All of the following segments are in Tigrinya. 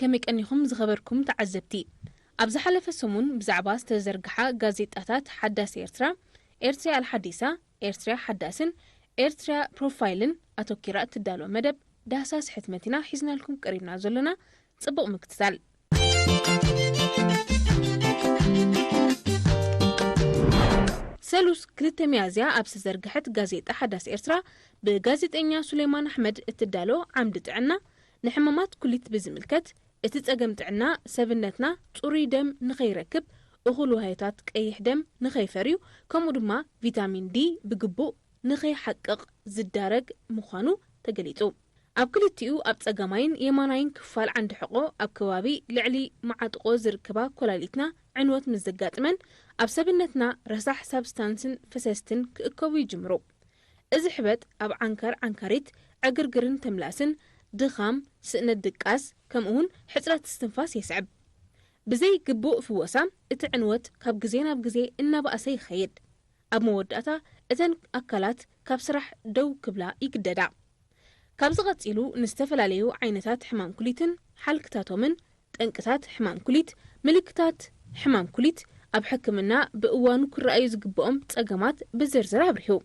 ከመይ ቀኒኹም ዝኸበርኩም ተዓዘብቲ? ኣብ ዝሓለፈ ሰሙን ብዛዕባ ዝተዘርግሓ ጋዜጣታት ሓዳስ ኤርትራ፣ ኤርትሪያ ኣልሓዲሳ፣ ኤርትሪያ ሓዳስን ኤርትሪያ ፕሮፋይልን ኣተኪራ እትዳሎ መደብ ዳህሳስ ሕትመት ኢና ሒዝናልኩም ቀሪብና ዘሎና። ጽቡቕ ምክትታል። ሰሉስ ክልተ ሚያዝያ ኣብ ዝተዘርግሐት ጋዜጣ ሓዳስ ኤርትራ ብጋዜጠኛ ሱሌማን ኣሕመድ እትዳሎ ዓምዲ ጥዕና ንሕማማት ኩሊት ብዝምልከት፣ እቲ ጸገም ጥዕና ሰብነትና ጽሩይ ደም ንኸይረክብ፣ እኹል ዋህዮታት ቀይሕ ደም ንኸይፈርዩ፣ ከምኡ ድማ ቪታሚን ዲ ብግቡእ ንኸይሓቅቕ ዝዳረግ ምዃኑ ተገሊጹ። ኣብ ክልቲኡ ኣብ ጸጋማይን የማናይን ክፋል ዓንዲ ሕቖ ኣብ ከባቢ ልዕሊ መዓጥቖ ዝርከባ ኮላሊትና ዕንወት ምስ ዘጋጥመን፣ ኣብ ሰብነትና ረሳሕ ሳብስታንስን ፈሰስትን ክእከቡ ይጅምሩ። እዚ ሕበጥ ኣብ ዓንካር ዓንካሪት፣ ዕግርግርን ተምላስን፣ ድኻም፣ ስእነት ድቃስ፣ ከምኡውን ሕጽረት እስትንፋስ የስዕብ። ብዘይ ግቡእ ፍወሳ፣ እቲ ዕንወት ካብ ግዜ ናብ ግዜ እናበኣሰ ይኸይድ። ኣብ መወዳእታ፣ እተን ኣካላት ካብ ስራሕ ደው ክብላ ይግደዳ። ካብዚ ቀጺሉ ንዝተፈላለዩ ዓይነታት ሕማም ኩሊትን ሓልክታቶምን፣ ጠንቅታት ሕማም ኩሊት፣ ምልክታት ሕማም ኩሊት፣ ኣብ ሕክምና ብእዋኑ ክረኣዩ ዝግብኦም ጸገማት ብዝርዝር ኣብሪሁ።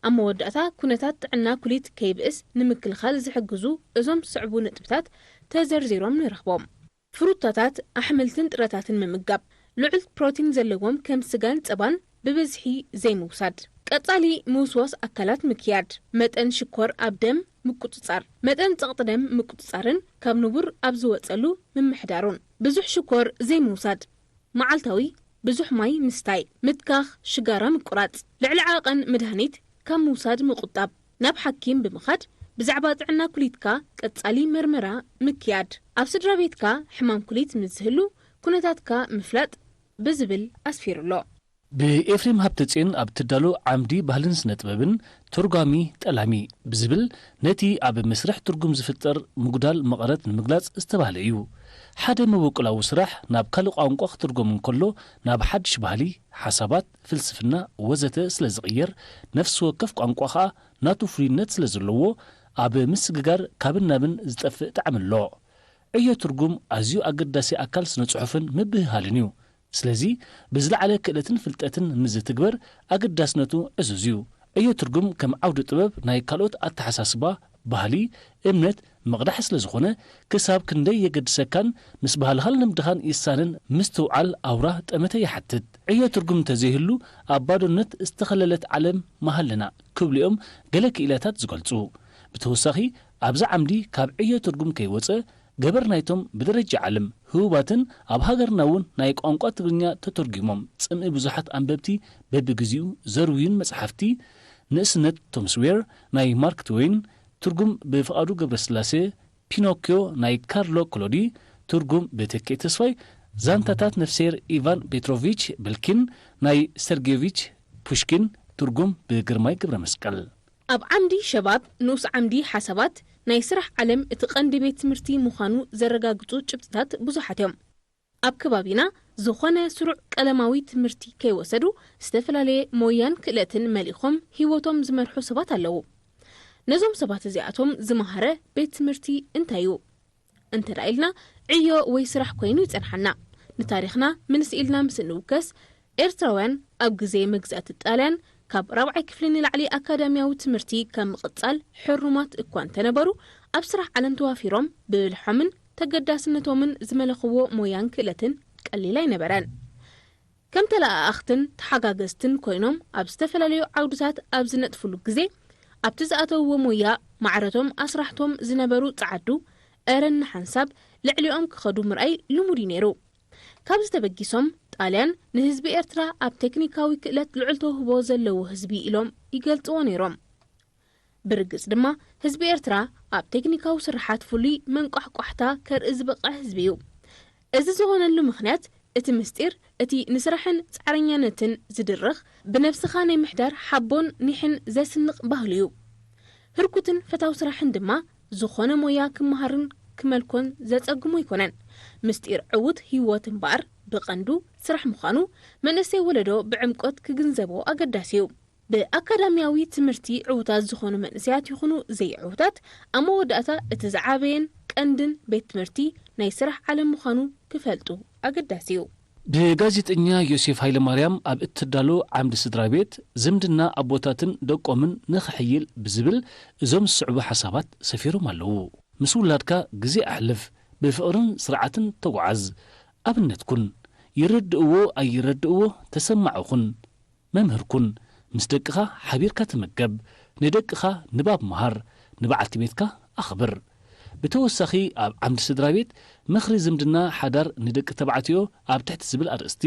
ኣብ መወዳእታ፣ ኩነታት ጥዕና ኩሊት ከይብእስ ንምክልኻል ዝሕግዙ እዞም ዝስዕቡ ነጥብታት ተዘርዚሮም ንረኽቦም። ፍሩታታት፣ ኣሕምልትን ጥረታትን ምምጋብ። ልዑል ፕሮቲን ዘለዎም ከም ስጋን ጸባን ብብዝሒ ዘይምውሳድ። ቀጻሊ ምውስዋስ ኣካላት ምክያድ። መጠን ሽኮር ኣብ ደም ምቁጽጻር። መጠን ጸቕጢ ደም ምቁጽጻርን ካብ ንቡር ኣብ ዝወጸሉ ምምሕዳሩን። ብዙሕ ሽኮር ዘይምውሳድ። መዓልታዊ ብዙሕ ማይ ምስታይ። ምትካኽ ሽጋራ ምቁራጽ። ልዕሊ ዓቐን መድሃኒት ካብ ምውሳድ ምቁጣብ። ናብ ሓኪም ብምኻድ ብዛዕባ ጥዕና ኩሊትካ ቀጻሊ መርመራ ምክያድ። ኣብ ስድራ ቤትካ ሕማም ኩሊት ምስ ዝህሉ ኩነታትካ ምፍላጥ ብዝብል ኣስፊሩ ኣሎ። ብኤፍሬም ሃብተጽዮን ኣብ ትዳሎ ዓምዲ ባህልን ስነ ጥበብን፣ ተርጓሚ ጠላሚ ብዝብል፣ ነቲ ኣብ መስርሕ ትርጉም ዝፍጠር ምጉዳል መቐረት ንምግላጽ ዝተባህለ እዩ። ሓደ መበቆላዊ ስራሕ ናብ ካልእ ቋንቋ ክትርጎም እንከሎ፣ ናብ ሓድሽ ባህሊ፣ ሓሳባት፣ ፍልስፍና ወዘተ ስለ ዝቕየር፣ ነፍሲ ወከፍ ቋንቋ ኸኣ ናቱ ፍሉይነት ስለ ዘለዎ፣ ኣብ ምስግጋር ካብን ናብን ዝጠፍእ ጣዕሚ ኣሎ። ዕዮ ትርጉም ኣዝዩ ኣገዳሲ ኣካል ስነ ጽሑፍን ምብህሃልን እዩ። ስለዚ ብዝለዓለ ክእለትን ፍልጠትን ምስ ዝትግበር ኣገዳስነቱ ዕዙዝ እዩ። ዕዮ ትርጉም ከም ዓውዲ ጥበብ ናይ ካልኦት ኣተሓሳስባ፣ ባህሊ፣ እምነት ምቕዳሕ ስለ ዝኾነ፣ ክሳብ ክንደይ የገድሰካን ምስ ባህልኻን ልምድኻን ይሳነን ምስትውዓል ኣውራ ጠመተ ይሓትት። ዕዮ ትርጉም እንተዘይህሉ ኣብ ባዶነት ዝተኸለለት ዓለም ምሃለና ክብሉ እዮም ገለ ክኢላታት ዝገልጹ። ብተወሳኺ ኣብዚ ዓምዲ ካብ ዕዮ ትርጉም ከይወጸ ገበር ናይቶም ብደረጃ ዓለም ህቡባትን ኣብ ሃገርና እውን ናይ ቋንቋ ትግርኛ ተተርጒሞም ጽምኢ ብዙሓት ኣንበብቲ በብግዜኡ ዘርውዩን መጽሓፍቲ ንእስነት ቶም ስዌር ናይ ማርክ ትወይን፣ ትርጉም ብፍቓዱ ገብረስላሴ፣ ፒኖክዮ ናይ ካርሎ ኮሎዲ፣ ትርጉም ብተኪኤ ተስፋይ፣ ዛንታታት ነፍስሄር ኢቫን ፔትሮቪች ብልኪን ናይ ሰርጌዮቪች ፑሽኪን፣ ትርጉም ብግርማይ ገብረመስቀል። ኣብ ዓምዲ ሸባብ፣ ንኡስ ዓምዲ ሓሳባት፣ ናይ ስራሕ ዓለም እቲ ቀንዲ ቤት ትምህርቲ ምዃኑ ዘረጋግጹ ጭብጥታት ብዙሓት እዮም። ኣብ ከባቢና ዝኾነ ስሩዕ ቀለማዊ ትምህርቲ ከይወሰዱ ዝተፈላለየ ሞያን ክእለትን መሊኾም ህይወቶም ዝመርሑ ሰባት ኣለዉ። ነዞም ሰባት እዚኣቶም ዝመሃረ ቤት ትምህርቲ እንታይ እዩ? እንተ ደኣ ኢልና ዕዮ ወይ ስራሕ ኮይኑ ይጸንሓና። ንታሪኽና ምልስ ኢልና ምስ እንውከስ፣ ኤርትራውያን ኣብ ግዜ መግዛእቲ ጣልያን ካብ ራብዓይ ክፍሊ ንላዕሊ ኣካዳሚያዊ ትምህርቲ ካብ ምቕጻል ሕሩማት እኳ እንተነበሩ፣ ኣብ ስራሕ ዓለም ተዋፊሮም ብብልሖምን ተገዳስነቶምን ዝመለኽዎ ሞያን ክእለትን ቀሊል ኣይነበረን። ከም ተለኣኣኽትን ተሓጋገዝትን ኮይኖም ኣብ ዝተፈላለዩ ዓውድታት ኣብ ዝነጥፍሉ ግዜ፣ ኣብቲ ዝኣተውዎ ሞያ ማዕረቶም ኣስራሕቶም ዝነበሩ ጸዓዱ፣ እረ ንሓንሳብ ልዕሊኦም ክኸዱ ምርኣይ ልሙድ እዩ ነይሩ። ካብዚ ተበጊሶም፣ ጣልያን ንህዝቢ ኤርትራ ኣብ ቴክኒካዊ ክእለት ልዑል ተውህቦ ዘለዎ ህዝቢ ኢሎም ይገልጽዎ ነይሮም። ብርግጽ ድማ፣ ህዝቢ ኤርትራ ኣብ ቴክኒካዊ ስርሓት ፍሉይ መንቋሕቋሕታ ከርኢ ዝበቕዐ ህዝቢ እዩ። እዚ ዝኾነሉ ምኽንያት፣ እቲ ምስጢር፣ እቲ ንስራሕን ጻዕረኛነትን ዝድርኽ፣ ብነብስኻ ናይ ምሕዳር ሓቦን ኒሕን ዘስንቕ ባህሉ እዩ። ህርኩትን ፈታው ስራሕን ድማ፣ ዝኾነ ሞያ ክመሃርን ክመልኮን ዘጸግሞ ኣይኮነን። ምስጢር ዕዉት ህይወት እምበኣር፣ ብቐንዱ ስራሕ ምዃኑ፣ መንእሰይ ወለዶ ብዕምቆት ክግንዘቦ ኣገዳሲ እዩ። ብኣካዳሚያዊ ትምህርቲ ዕዉታት ዝኾኑ መንእሰያት ይኹኑ ዘይዕዉታት፣ ኣብ መወዳእታ እቲ ዝዓበየን ቀንድን ቤት ትምህርቲ ናይ ስራሕ ዓለም ምዃኑ ክፈልጡ ኣገዳሲ እዩ። ብጋዜጠኛ ዮሴፍ ሃይለማርያም ኣብ እትዳሎ ዓምዲ ስድራ ቤት፣ ዝምድና ኣቦታትን ደቆምን ንኽሕይል ብዝብል እዞም ዝስዕቡ ሓሳባት ሰፊሮም ኣለዉ። ምስ ውላድካ ግዜ ኣሕልፍ፣ ብፍቕርን ስርዓትን ተጓዓዝ። ኣብነት ኩን። ይረድእዎ ኣይረድእዎ ተሰማዒ ኩን። መምህር ኩን። ምስ ደቅኻ ሓቢርካ ተመገብ። ንደቅኻ ንባብ ምሃር። ንበዓልቲ ቤትካ ኣኽብር። ብተወሳኺ ኣብ ዓምዲ ስድራ ቤት ምኽሪ ዝምድና ሓዳር ንደቂ ተባዕትዮ ኣብ ትሕቲ ዝብል ኣርእስቲ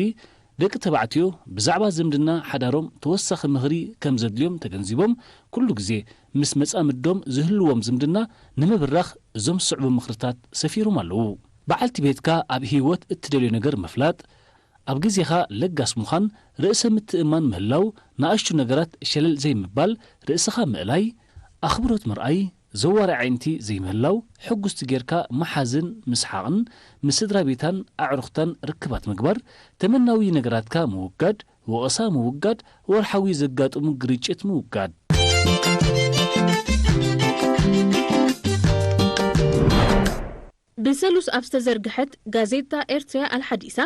ደቂ ተባዕትዮ ብዛዕባ ዝምድና ሓዳሮም ተወሳኺ ምኽሪ ከም ዘድልዮም ተገንዚቦም ኩሉ ግዜ ምስ መጻምዶም ዝህልዎም ዝምድና ንምብራኽ እዞም ዝስዕቡ ምኽርታት ሰፊሮም ኣለዉ። በዓልቲ ቤትካ ኣብ ህይወት እትደልዮ ነገር ምፍላጥ፣ ኣብ ግዜኻ ለጋስ ምዃን፣ ርእሰ ምትእምማን ምህላው፣ ንኣሽቱ ነገራት ሸለል ዘይምባል፣ ርእስኻ ምእላይ፣ ኣኽብሮት ምርኣይ፣ ዘዋሪ ኣዒንቲ ዘይምህላው፣ ሕጉስቲ ጌርካ ምሓዝን ምስሓቕን፣ ምስ ስድራ ቤታን ኣዕሩኽታን ርክባት ምግባር፣ ተመናዊ ነገራትካ ምውጋድ፣ ወቐሳ ምውጋድ፣ ወርሓዊ ዘጋጥሙ ግርጭት ምውጋድ። ብሰሉስ ኣብ ዝተዘርግሐት ጋዜጣ ኤርትርያ ኣልሓዲሳ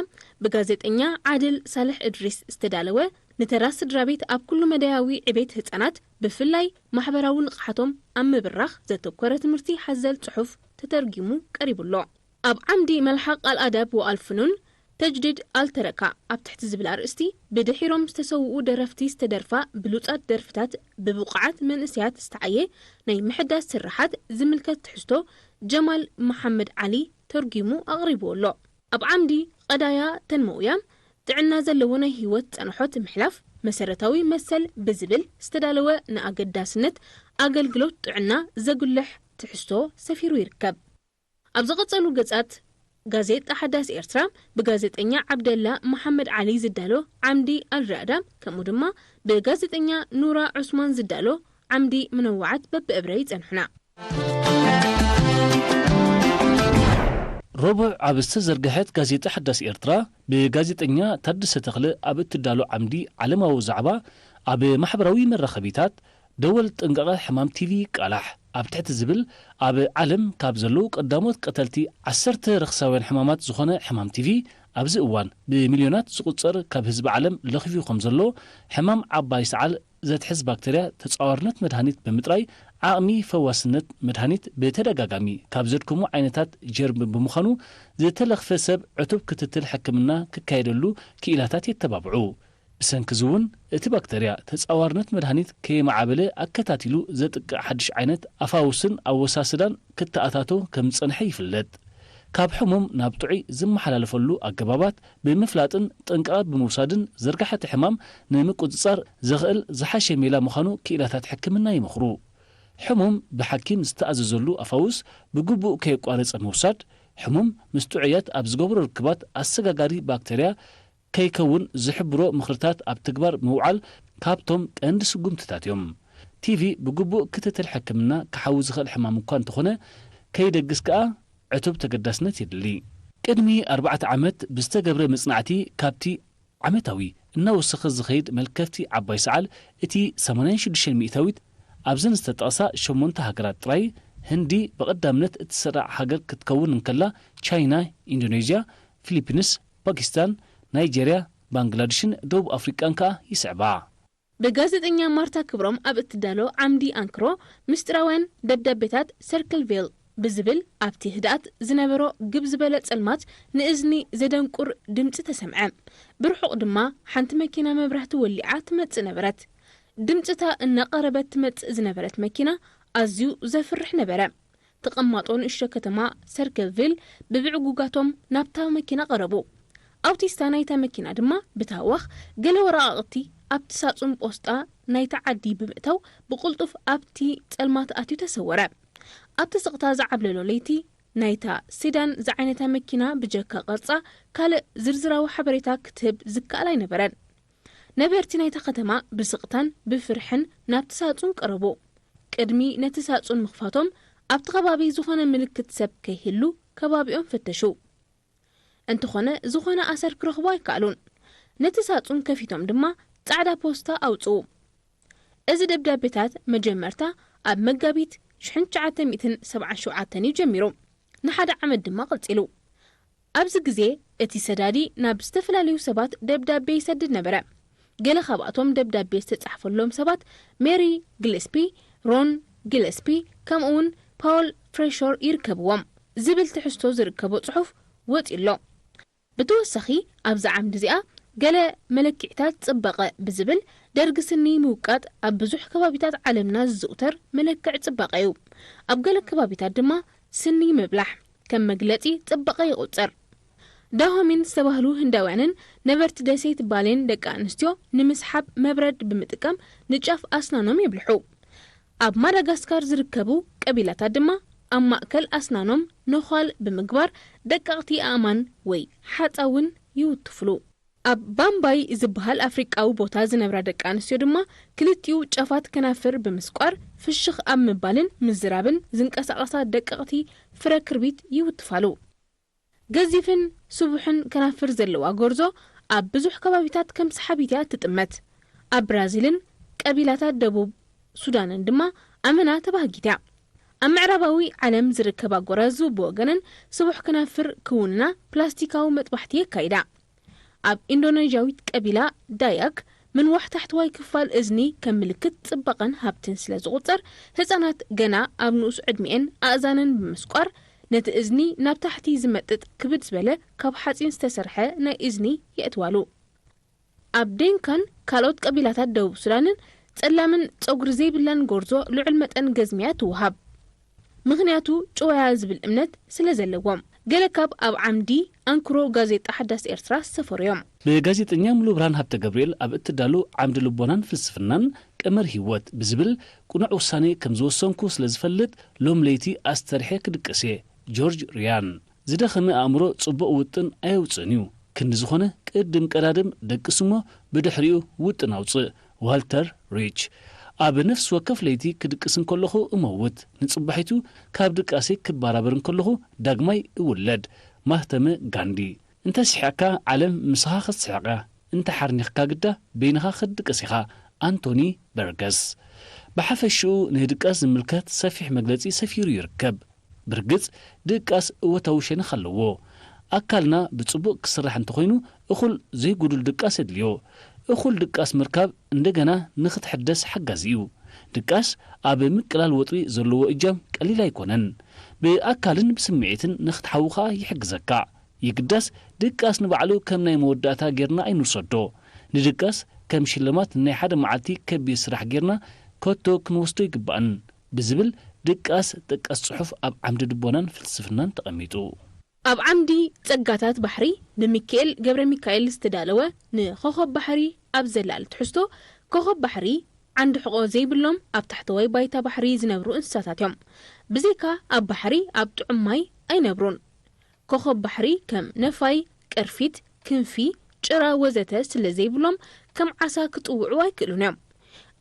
ብጋዜጠኛ ዓድል ሳልሕ እድሪስ ዝተዳለወ ንተራ ስድራ ቤት ኣብ ኩሉ መዳያዊ ዕቤት ህጻናት ብፍላይ ማሕበራዊ ንቕሓቶም ኣብ ምብራኽ ዘተኮረ ትምህርቲ ሓዘል ጽሑፍ ተተርጊሙ ቀሪቡ ኣሎ። ኣብ ዓምዲ መልሓቕ ኣልኣዳብ ወኣልፍኑን ተጅዲድ ኣልተረካ ኣብ ትሕቲ ዝብል ኣርእስቲ ብድሒሮም ዝተሰውኡ ደረፍቲ ዝተደርፋ ብሉጻት ደርፍታት ብብቑዓት መንእሰያት ዝተዓየ ናይ ምሕዳስ ስርሓት ዝምልከት ትሕዝቶ ጀማል መሓመድ ዓሊ ተርጒሙ ኣቕሪብዎ ኣሎ። ኣብ ዓምዲ ቀዳያ ተንመውያ ጥዕና ዘለዎ ናይ ህይወት ጸንሖት ምሕላፍ መሰረታዊ መሰል ብዝብል ዝተዳለወ ንኣገዳስነት ኣገልግሎት ጥዕና ዘጉልሕ ትሕዝቶ ሰፊሩ ይርከብ። ኣብ ዝቐጸሉ ገጻት ጋዜጣ ሓዳስ ኤርትራ ብጋዜጠኛ ዓብደላ መሓመድ ዓሊ ዝዳሎ ዓምዲ ኣልራዳ ከምኡ ድማ ብጋዜጠኛ ኑራ ዑስማን ዝዳሎ ዓምዲ ምንዋዓት በብእብረ ይጸንሑና። ረቡዕ ኣብ ዝተዘርግሐት ጋዜጣ ሓዳስ ኤርትራ ብጋዜጠኛ ታደሰ ተኽለ ኣብ እትዳሎ ዓምዲ ዓለማዊ ዛዕባ ኣብ ማሕበራዊ መራኸቢታት ደወል ጥንቃቐ ሕማም ቲቪ ይቃላሕ ኣብ ትሕቲ ዝብል ኣብ ዓለም ካብ ዘለዉ ቀዳሞት ቀተልቲ ዓሰርተ ረኽሳውያን ሕማማት ዝኾነ ሕማም ቲቪ ኣብዚ እዋን ብሚልዮናት ዝቑጸር ካብ ህዝቢ ዓለም ለኺፉ ከም ዘሎ ሕማም ዓባይ ሰዓል ዘትሕዝ ባክተርያ ተጻዋርነት መድሃኒት ብምጥራይ ዓቕሚ ፈዋስነት መድሃኒት ብተደጋጋሚ ካብ ዘድክሙ ዓይነታት ጀርሚ ብምዃኑ ዝተለኽፈ ሰብ ዕቱብ ክትትል ሕክምና ክካየደሉ ክኢላታት የተባብዑ። ብሰንኪ እዚ እውን እቲ ባክተርያ ተጻዋርነት መድሃኒት ከየማዕበለ ኣከታቲሉ ዘጥቅዕ ሓድሽ ዓይነት ኣፋውስን ኣወሳስዳን ክተኣታቶ ከም ዝጸንሐ ይፍለጥ። ካብ ሕሙም ናብ ጥዑይ ዝመሓላለፈሉ ኣገባባት ብምፍላጥን ጥንቃቐ ብምውሳድን ዝርጋሐ እቲ ሕማም ንምቁጽጻር ዘኽእል ዝሓሸ ሜላ ምዃኑ ክኢላታት ሕክምና ይመኽሩ። ሕሙም ብሓኪም ዝተኣዘዘሉ ኣፋውስ ብግቡእ ከየቋረጸ ምውሳድ፣ ሕሙም ምስ ጥዑያት ኣብ ዝገብሮ ርክባት ኣሰጋጋሪ ባክተርያ ከይከውን ዝሕብሮ ምኽርታት ኣብ ተግባር ምውዓል ካብቶም ቀንዲ ስጉምትታት እዮም። ቲቪ ብግቡእ ክትትል ሕክምና ክሓዊ ዝኽእል ሕማም እኳ እንተኾነ ከይደግስ ከኣ ዕቱብ ተገዳስነት የድሊ። ቅድሚ ኣርባዕተ ዓመት ብዝተገብረ መጽናዕቲ ካብቲ ዓመታዊ እናወሰኸ ዝኸይድ መልከፍቲ ዓባይ ሰዓል እቲ ሰማንያን ሽዱሽተን ሚእታዊት ኣብዘን ዝተጠቕሳ ሸሞንተ ሃገራት ጥራይ ህንዲ ብቐዳምነት እትስራዕ ሃገር ክትከውን እንከላ ቻይና፣ ኢንዶኔዥያ፣ ፊሊፒንስ፣ ፓኪስታን፣ ናይጀርያ፣ ባንግላድሽን ደቡብ ኣፍሪቃን ከኣ ይስዕባ። ብጋዜጠኛ ማርታ ክብሮም ኣብ እትዳሎ ዓምዲ ኣንክሮ ምስጢራውያን ደብዳቤታት ሰርክልቪል ብዝብል ኣብቲ ህድኣት ዝነበሮ ግብ ዝበለ ጸልማት ንእዝኒ ዘደንቁር ድምጺ ተሰምዐ። ብርሑቕ ድማ ሓንቲ መኪና መብራህቲ ወሊዓ ትመጽእ ነበረት። ድምጺ እታ እናቐረበት ትመጽእ ዝነበረት መኪና ኣዝዩ ዘፍርሕ ነበረ። ተቐማጦ ንእሽቶ ከተማ ሰርክልቪል ብብዕጉጋቶም ናብታ መኪና ቀረቡ። ኣውቲስታ ናይታ መኪና ድማ ብታህዋኽ ገለ ወረቓቕቲ ኣብቲ ሳጹን ጶስጣ ናይታ ዓዲ ብምእታው ብቕልጡፍ ኣብቲ ጸልማት ኣትዩ ተሰወረ። ኣብቲ ስቕታ ዝዓብለሎ ለይቲ ናይታ ሲዳን ዝዓይነታ መኪና ብጀካ ቅርጻ ካልእ ዝርዝራዊ ሓበሬታ ክትህብ ዝከኣል ኣይነበረን። ነበርቲ ናይታ ከተማ ብስቕታን ብፍርሕን ናብቲ ሳጹን ቀረቡ። ቅድሚ ነቲ ሳጹን ምኽፋቶም ኣብቲ ከባቢ ዝኾነ ምልክት ሰብ ከይህሉ ከባቢኦም ፈተሹ። እንተኾነ ዝኾነ ኣሰር ክረኽቡ ኣይከኣሉን። ነቲ ሳጹን ከፊቶም ድማ ጻዕዳ ፖስታ ኣውጽኡ። እዚ ደብዳቤታት መጀመርታ ኣብ መጋቢት ሽሕን ትሽዓተ ሚእትን ሰብዓን ሸውዓተን እዩ ጀሚሩ። ንሓደ ዓመት ድማ ቀጺሉ። ኣብዚ ግዜ እቲ ሰዳዲ ናብ ዝተፈላለዩ ሰባት ደብዳቤ ይሰድድ ነበረ። ገለ ካብኣቶም ደብዳቤ ዝተጻሕፈሎም ሰባት ሜሪ ግልስፒ፣ ሮን ግልስፒ፣ ከምኡውን ፓውል ፍሬሾር ይርከብዎም ዝብል ትሕዝቶ ዝርከቦ ጽሑፍ ወጺኡ ኣሎ። ብተወሳኺ፣ ኣብዛ ዓምዲ እዚኣ ገለ መለክዒታት ጽባቐ ብዝብል፣ ደርጊ ስኒ ምውቃጥ ኣብ ብዙሕ ከባቢታት ዓለምና ዝዝውተር መለክዒ ጽባቐ እዩ። ኣብ ገለ ከባቢታት ድማ ስኒ ምብላሕ ከም መግለጺ ጽባቐ ይቑጸር። ዳሆሚን ዝተባህሉ ህንዳውያንን ነበርቲ ደሴት ባሌን ደቂ ኣንስትዮ ንምስሓብ መብረድ ብምጥቃም ንጫፍ ኣስናኖም የብልሑ። ኣብ ማዳጋስካር ዝርከቡ ቀቢላታት ድማ ኣብ ማእከል ኣስናኖም ነዃል ብምግባር ደቀቕቲ ኣእማን ወይ ሓጻ እውን ይውትፍሉ። ኣብ ባምባይ ዝበሃል ኣፍሪቃዊ ቦታ ዝነብራ ደቂ ኣንስትዮ ድማ ክልቲኡ ጫፋት ከናፍር ብምስቋር ፍሽኽ ኣብ ምባልን ምዝራብን ዝንቀሳቐሳ ደቀቕቲ ፍረ ክርቢት ይውትፋሉ። ገዚፍን ስቡሕን ከናፍር ዘለዋ ጎርዞ ኣብ ብዙሕ ከባቢታት ከም ሰሓቢት እያ እትጥመት። ኣብ ብራዚልን ቀቢላታት ደቡብ ሱዳንን ድማ ኣመና ተባህጊት እያ። ኣብ ምዕራባዊ ዓለም ዝርከባ ጎራዙ ብወገነን ስቡሕ ከናፍር ክውንና ፕላስቲካዊ መጥባሕቲ የካይዳ። ኣብ ኢንዶኔዥያዊት ቀቢላ ዳያክ ምንዋሕ ታሕተዋይ ክፋል እዝኒ ከም ምልክት ጽባቐን ሃብትን ስለ ዝቑጸር፣ ህጻናት ገና ኣብ ንኡስ ዕድሚኤን ኣእዛነን ብምስቋር ነቲ እዝኒ ናብ ታሕቲ ዝመጥጥ ክብድ ዝበለ ካብ ሓጺን ዝተሰርሐ ናይ እዝኒ የእትዋሉ። ኣብ ዴንካን ካልኦት ቀቢላታት ደቡብ ሱዳንን ጸላምን ጸጉሪ ዘይብላን ጎርዞ ልዑል መጠን ገዝሚያ ትወሃብ። ምኽንያቱ ጭወያ ዝብል እምነት ስለ ዘለዎም። ገለ ካብ ኣብ ዓምዲ ኣንክሮ ጋዜጣ ሓዳስ ኤርትራ ዝሰፈሩ እዮም። ብጋዜጠኛ ሙሉብርሃን ሃብተገብርኤል ኣብ እትዳሉ ዓምዲ ልቦናን ፍልስፍናን ቀመር ህይወት ብዝብል ቅኑዕ ውሳኔ ከም ዝወሰንኩ ስለ ዝፈልጥ ሎም ለይቲ ኣስተርሐ ክድቅስ እየ። ጆርጅ ሪያን። ዝደኸመ ኣእምሮ ጽቡቕ ውጥን ኣየውጽእን እዩ። ክንዲ ዝኾነ ቅድም ቀዳድም ደቅስ እሞ ብድሕሪኡ ውጥን ኣውጽእ። ዋልተር ሪች። ኣብ ነፍሲ ወከፍ ለይቲ ክድቅስ እንከለኹ እመውት። ንጽባሒቱ ካብ ድቃሰይ ክበራበር እንከለኹ ዳግማይ እውለድ። ማህተመ ጋንዲ። እንተ ስሒቕካ ዓለም ምሳኻ ክትስሕቕ እያ። እንተ ሓርኒኽካ ግዳ በይንኻ ክትድቅስ ኢኻ። ኣንቶኒ በርገስ። ብሓፈሽኡ ንድቃስ ዝምልከት ሰፊሕ መግለጺ ሰፊሩ ይርከብ። ብርግጽ ድቃስ እወታዊ ሸነኽ ኣለዎ። ኣካልና ብጽቡቕ ክስራሕ እንተኾይኑ እኹል ዘይጉዱል ድቃስ የድልዮ። እኹል ድቃስ ምርካብ እንደገና ንኽትሕደስ ሓጋዚ እዩ። ድቃስ ኣብ ምቅላል ወጥሪ ዘለዎ እጃም ቀሊል ኣይኮነን። ብኣካልን ብስምዒትን ንኽትሓዊ ኸኣ ይሕግዘካ። የግዳስ ድቃስ ንባዕሉ ከም ናይ መወዳእታ ጌርና ኣይንውሰዶ። ንድቃስ ከም ሽልማት ናይ ሓደ መዓልቲ ከቢድ ስራሕ ጌርና ከቶ ክንወስዶ ኣይግባእን ብዝብል ድቃስ ጠቀስ ጽሑፍ ኣብ ዓምዲ ልቦናን ፍልስፍናን ተቐሚጡ። ኣብ ዓምዲ ጸጋታት ባሕሪ ብሚካኤል ገብረ ሚካኤል ዝተዳለወ ንኾኾብ ባሕሪ ኣብ ዘላሊ ትሕዝቶ፣ ኮኾብ ባሕሪ ዓንዲ ሕቖ ዘይብሎም ኣብ ታሕተዋይ ባይታ ባሕሪ ዝነብሩ እንስሳታት እዮም። ብዘይካ ኣብ ባሕሪ ኣብ ጥዑም ማይ ኣይነብሩን። ኮኾብ ባሕሪ ከም ነፋይ፣ ቅርፊት፣ ክንፊ፣ ጭራ ወዘተ ስለ ዘይብሎም ከም ዓሳ ክጥውዑ ኣይክእሉን እዮም።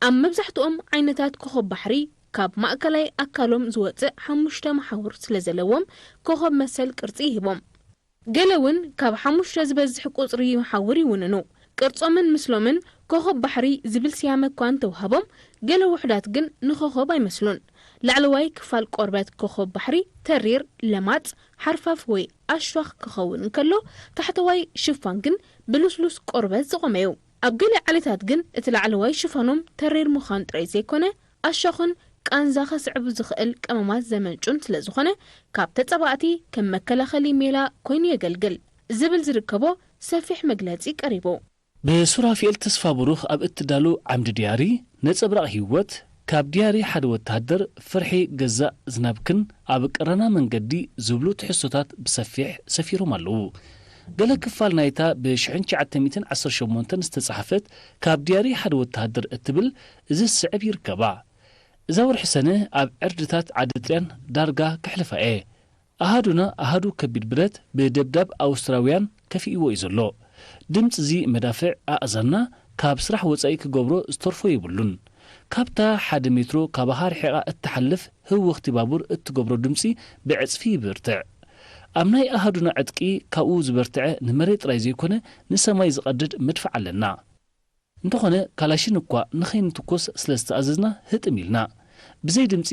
ኣብ መብዛሕትኦም ዓይነታት ኮኾብ ባሕሪ ካብ ማእከላይ ኣካሎም ዝወጽእ ሓሙሽተ መሓውር ስለ ዘለዎም ኮኾብ መሰል ቅርጺ ይህቦም። ገለ እውን ካብ ሓሙሽተ ዝበዝሕ ቁጽሪ መሓውር ይውንኑ። ቅርጾምን ምስሎምን ኮኾብ ባሕሪ ዝብል ስያመ እኳ እንተወሃቦም፣ ገለ ውሑዳት ግን ንኾኾብ ኣይመስሉን። ላዕለዋይ ክፋል ቆርበት ኮኾብ ባሕሪ ተሪር፣ ለማጽ፣ ሓርፋፍ ወይ ኣሽዋኽ ክኸውን እንከሎ፣ ታሕተዋይ ሽፋን ግን ብልስሉስ ቆርበት ዝቖመ እዩ። ኣብ ገለ ዓሌታት ግን እቲ ላዕለዋይ ሽፋኖም ተሪር ምዃን ጥራይ ዘይኮነ፣ ኣሻኹን ቃንዛ ከስዕቡ ዝኽእል ቀመማት ዘመንጩን ስለ ዝኾነ፣ ካብ ተጻባእቲ ከም መከላኸሊ ሜላ ኮይኑ የገልግል ዝብል ዝርከቦ ሰፊሕ መግለጺ ቀሪቡ። ብሱራፊኤል ተስፋብሩኽ ኣብ እትዳሉ ዓምዲ ድያሪ ነጸብራቕ ህይወት፣ ካብ ድያሪ ሓደ ወተሃደር ፍርሒ ገዛእ ዝናብክን ኣብ ቀረና መንገዲ ዝብሉ ትሕዝቶታት ብሰፊሕ ሰፊሮም ኣለዉ። ገለ ክፋል ናይታ ብ ሽሕን ትሽዓተ ሚእትን ዓሰርተ ሸሞንተን ዝተጻሕፈት ካብ ድያሪ ሓደ ወተሃደር እትብል እዚ ዝስዕብ ይርከባ። እዛ ወርሒ ሰነ ኣብ ዕርድታት ዓዲ ጥልያን ዳርጋ ከሕልፋ እየ። ኣሃዱና ኣሃዱ ከቢድ ብረት ብደብዳብ ኣውስትራውያን ከፊእዎ እዩ ዘሎ። ድምጺ እዚ መዳፍዕ ኣእዛንና ካብ ስራሕ ወጻኢ ክገብሮ ዝተርፎ የብሉን። ካብታ ሓደ ሜትሮ ካባኻ ርሒቓ እትሓልፍ ህውኽቲ ባቡር እትገብሮ ድምጺ ብዕጽፊ ይብርትዕ። ኣብ ናይ ኣሃዱና ዕጥቂ ካብኡ ዝበርትዐ ንመሬት ጥራይ ዘይኮነ ንሰማይ ዝቐድድ መድፍዕ ኣለና። እንተኾነ ካላሽን እኳ ንኸይንትኮስ ስለ ዝተኣዘዝና ህጥም ኢልና። ብዘይ ድምጺ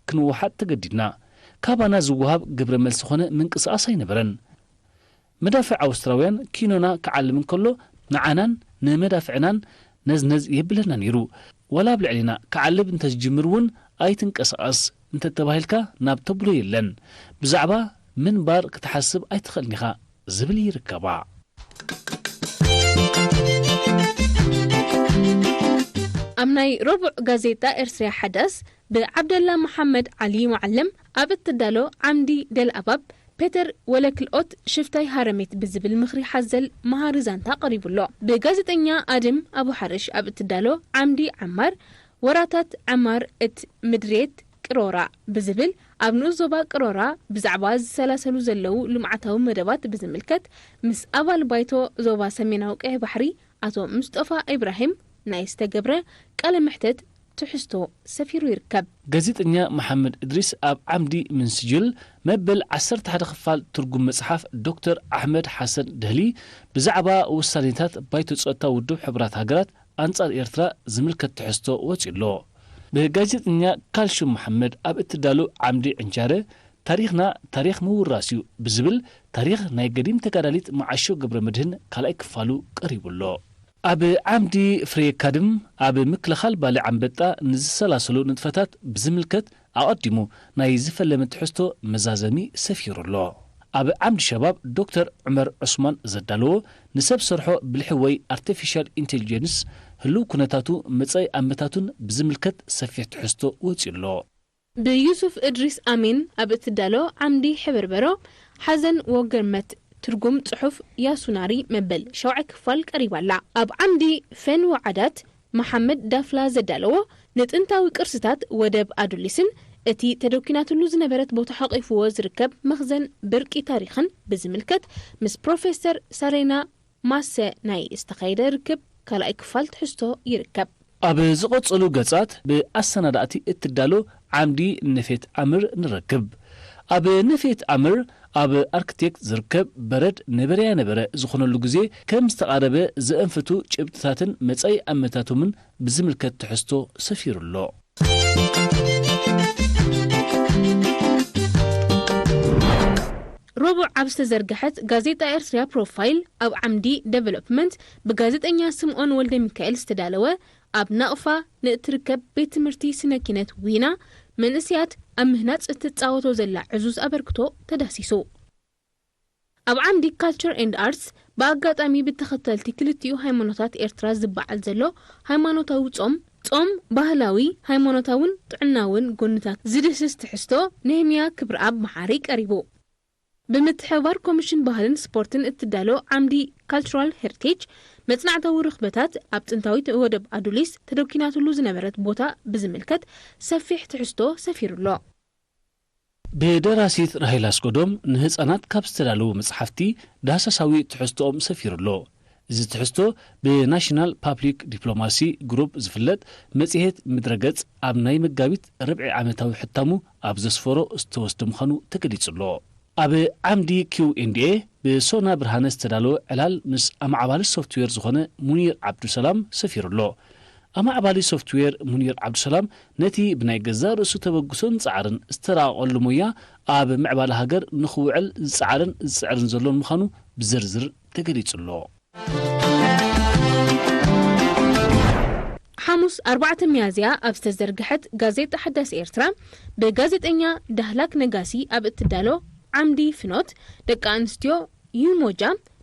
ክንወሓጥ ተገዲድና። ካባና ዝወሃብ ግብረ መልሲ ኾነ ምንቅስቓስ ኣይነበረን። መዳፍዕ ኣውስትራውያን ኪኖና ክዓልም እንከሎ ንዓናን ንመዳፍዕናን ነዝነዝ የብለና ነይሩ። ዋላ ኣብ ልዕሊና ክዓልብ እንተዝጅምር እውን ኣይትንቀሳቐስ እንተተባሂልካ ናብ ተብሎ የለን። ብዛዕባ ምንባር ክትሓስብ ኣይትኽእልን ኢኻ ዝብል ይርከባ። ኣብ ናይ ረቡዕ ጋዜጣ ኤርትርያ ሓዳስ ብዓብደላ መሓመድ ዓሊ መዓልም ኣብ እትዳሎ ዓምዲ ደልኣባብ ፔተር ወለክልኦት ሽፍታይ ሃረሜት ብዝብል ምኽሪ ሓዘል መሃሪ ዛንታ ቀሪቡ ኣሎ። ብጋዜጠኛ ኣድም ኣቡሓርሽ ኣብ እትዳሎ ዓምዲ ዓማር ወራታት ዓማር እት ምድሬት ቅሮራ ብዝብል ኣብ ንኡስ ዞባ ቅሮራ ብዛዕባ ዝሰላሰሉ ዘለዉ ልምዓታዊ መደባት ብዝምልከት ምስ ኣባል ባይቶ ዞባ ሰሜናዊ ቀይሕ ባሕሪ ኣቶ ምስጦፋ ኢብራሂም ናይ ዝተገብረ ቃለ መሕተት ትሕዝቶ ሰፊሩ ይርከብ። ጋዜጠኛ መሓመድ እድሪስ ኣብ ዓምዲ ምንስጅል መበል ዓሰርተ ሓደ ክፋል ትርጉም መጽሓፍ ዶክተር ኣሕመድ ሓሰን ደህሊ ብዛዕባ ውሳኔታት ባይቶ ጸጥታ ውድብ ሕቡራት ሃገራት ኣንጻር ኤርትራ ዝምልከት ትሕዝቶ ወጺኡ ኣሎ። ብጋዜጠኛ ካልሹም መሓመድ ኣብ እትዳሎ ዓምዲ ዕንጃረ ታሪኽና ታሪኽ ምውራስ እዩ ብዝብል ታሪኽ ናይ ገዲም ተጋዳሊት መዓሾ ገብረ መድህን ካልኣይ ክፋሉ ቀሪቡ ኣሎ። ኣብ ዓምዲ ፍሬ ካድም ኣብ ምክልኻል ባልዕ ኣንበጣ ንዝሰላሰሉ ንጥፈታት ብዝምልከት ኣቐዲሙ ናይ ዝፈለመ ትሕዝቶ መዛዘሚ ሰፊሩ ኣሎ። ኣብ ዓምዲ ሸባብ ዶክተር ዑመር ዑስማን ዘዳለዎ ንሰብ ሰርሖ ብልሒ ወይ ኣርቲፊሻል ኢንቴሊጀንስ ህልው ኩነታቱ መጻኢ ኣመታቱን ብዝምልከት ሰፊሕ ትሕዝቶ ወጺኡ ኣሎ። ብዩሱፍ እድሪስ ኣሜን ኣብ እትዳሎ ዓምዲ ሕብርበሮ ሓዘን ወገርመት ትርጉም ጽሑፍ ያሱናሪ መበል ሸውዓይ ክፋል ቀሪባ ኣላ። ኣብ ዓምዲ ፈን ወዓዳት መሓመድ ዳፍላ ዘዳለዎ ንጥንታዊ ቅርስታት ወደብ ኣዱሊስን እቲ ተደኪናትሉ ዝነበረት ቦታ ሓቂፍዎ ዝርከብ መኽዘን ብርቂ ታሪኽን ብዝምልከት ምስ ፕሮፌሰር ሳሬና ማሰ ናይ ዝተኻየደ ርክብ ካልኣይ ክፋል ትሕዝቶ ይርከብ። ኣብ ዝቐጸሉ ገጻት ብኣሰናዳእቲ እትዳሎ ዓምዲ ነፌት ኣምር ንረክብ። ኣብ ነፌት ኣምር ኣብ ኣርክቴክት ዝርከብ በረድ ነበረያ ነበረ ዝኾነሉ ግዜ ከም ዝተቓረበ ዘእንፍቱ ጭብጥታትን መጻኢ ኣመታቶምን ብዝምልከት ትሕዝቶ ሰፊሩ ኣሎ። ረቡዕ ኣብ ዝተዘርግሐት ጋዜጣ ኤርትርያ ፕሮፋይል ኣብ ዓምዲ ዴቨሎፕመንት ብጋዜጠኛ ስምኦን ወልደ ሚካኤል ዝተዳለወ ኣብ ናቕፋ ንእትርከብ ቤት ትምህርቲ ስነ ኪነት ዊና መንእስያት ኣብ ምህናጽ እትጻወቶ ዘላ ዕዙዝ ኣበርክቶ ተዳሲሱ። ኣብ ዓምዲ ካልቸር ኤንድ ኣርትስ ብኣጋጣሚ ብተኸተልቲ ክልቲኡ ሃይማኖታት ኤርትራ ዝበዓል ዘሎ ሃይማኖታዊ ጾም፣ ጾም ባህላዊ፣ ሃይማኖታውን ጥዕናውን ጎንታት ዝድህስስ ትሕዝቶ ነህምያ ክብረኣብ መሓሪ ቀሪቡ። ብምትሕብባር ኮሚሽን ባህልን ስፖርትን እትዳሎ ዓምዲ ካልቸራል ሄሪቴጅ መጽናዕታዊ ርኽበታት ኣብ ጥንታዊት ወደብ ኣዱሊስ ተደኪናትሉ ዝነበረት ቦታ ብዝምልከት ሰፊሕ ትሕዝቶ ሰፊሩ ኣሎ። ብደራሲት ራሄል ኣስገዶም ንህጻናት ካብ ዝተዳለዉ መጽሓፍቲ ዳህሳሳዊ ትሕዝቶኦም ሰፊሩ ኣሎ። እዚ ትሕዝቶ ብናሽናል ፓብሊክ ዲፕሎማሲ ግሩፕ ዝፍለጥ መጽሔት ምድረገጽ ኣብ ናይ መጋቢት ርብዒ ዓመታዊ ሕታሙ ኣብ ዘስፈሮ ዝተወስደ ምዃኑ ተገሊጹ ኣሎ። ኣብ ዓምዲ ኪው ኤንድ ኤ ብሶና ብርሃነ ዝተዳለወ ዕላል ምስ ኣማዕባሊ ሶፍትዌር ዝኾነ ሙኒር ዓብዱሰላም ሰፊሩ ኣሎ። ኣማዕባሊ ሶፍትዌር ሙኒር ዓብዱሰላም ነቲ ብናይ ገዛእ ርእሱ ተበግሶን ጻዕርን ዝተራቐቐሉ ሞያ ኣብ ምዕባለ ሃገር ንኽውዕል ዝጸዓረን ዝጽዕርን ዘሎን ምዃኑ ብዝርዝር ተገሊጹ ኣሎ። ሓሙስ ኣርባዕተ ሚያዝያ ኣብ ዝተዘርግሐት ጋዜጣ ሓዳስ ኤርትራ ብጋዜጠኛ ዳህላክ ነጋሲ ኣብ እትዳሎ ዓምዲ ፍኖት ደቂ ኣንስትዮ ዩሞጃ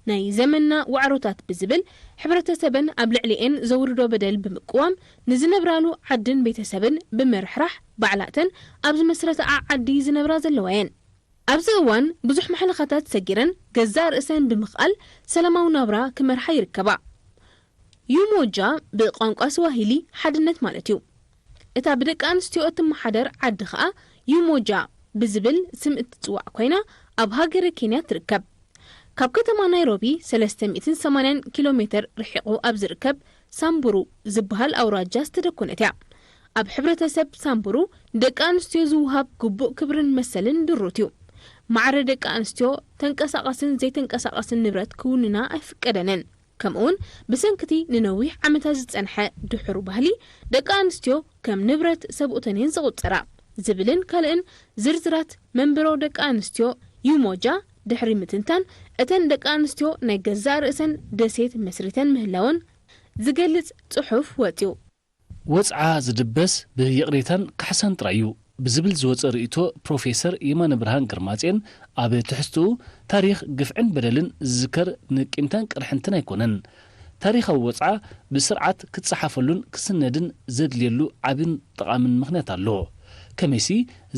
ናይ ዘመንና ዋዕሮታት ብዝብል ሕብረተሰበን ኣብ ልዕሊኤን ዘውርዶ በደል ብምቅዋም ንዝነብራሉ ዓድን ቤተሰብን ብምርሕራሕ ባዕላተን ኣብ ዝመስረተኣ ዓዲ ዝነብራ ዘለዋ እየን። ኣብዚ እዋን ብዙሕ ማሕለኻታት ሰጊረን ገዛእ ርእሰን ብምኽኣል ሰላማዊ ናብራ ክመርሓ ይርከባ። ዩሞጃ ብቋንቋ ስዋሂሊ ሓድነት ማለት እዩ። እታ ብደቂ ኣንስትዮ እትመሓደር ዓዲ ኸኣ ዩሞጃ ብዝብል ስም እትጽዋዕ ኮይና ኣብ ሃገረ ኬንያ ትርከብ። ካብ ከተማ ናይሮቢ ሰለስተ ሚእትን ሰማንያን ኪሎ ሜተር ርሒቑ ኣብ ዝርከብ ሳምቡሩ ዝበሃል ኣውራጃ ዝተደኮነት እያ። ኣብ ሕብረተሰብ ሳምቡሩ ንደቂ ኣንስትዮ ዝወሃብ ግቡእ ክብርን መሰልን ድሩት እዩ። ማዕረ ደቂ ኣንስትዮ ተንቀሳቓስን ዘይተንቀሳቓስን ንብረት ክውንና ኣይፍቀደንን። ከምኡውን ብሰንክቲ ንነዊሕ ዓመታት ዝጸንሐ ድሑር ባህሊ ደቂ ኣንስትዮ ከም ንብረት ሰብኡተን እየን ዝቑጸራ። ዝብልን ካልእን ዝርዝራት መንበሮ ደቂ ኣንስትዮ ዩሞጃ ድሕሪ ምትንታን፣ እተን ደቂ ኣንስትዮ ናይ ገዛእ ርእሰን ደሴት መስሪተን ምህላወን ዝገልጽ ጽሑፍ ወጺኡ። ወጽዓ ዝድበስ ብይቕሬታን ካሕሳን ጥራይ እዩ ብዝብል ዝወጸ ርእይቶ ፕሮፌሰር የማነ ብርሃን ግርማጼን ኣብ ትሕዝትኡ ታሪኽ ግፍዕን በደልን ዝዝከር ንቂምታን ቅርሕንትን ኣይኮነን። ታሪኻዊ ወጽዓ ብስርዓት ክጸሓፈሉን ክስነድን ዘድልየሉ ዓብን ጠቓምን ምኽንያት ኣሎ። ከመይሲ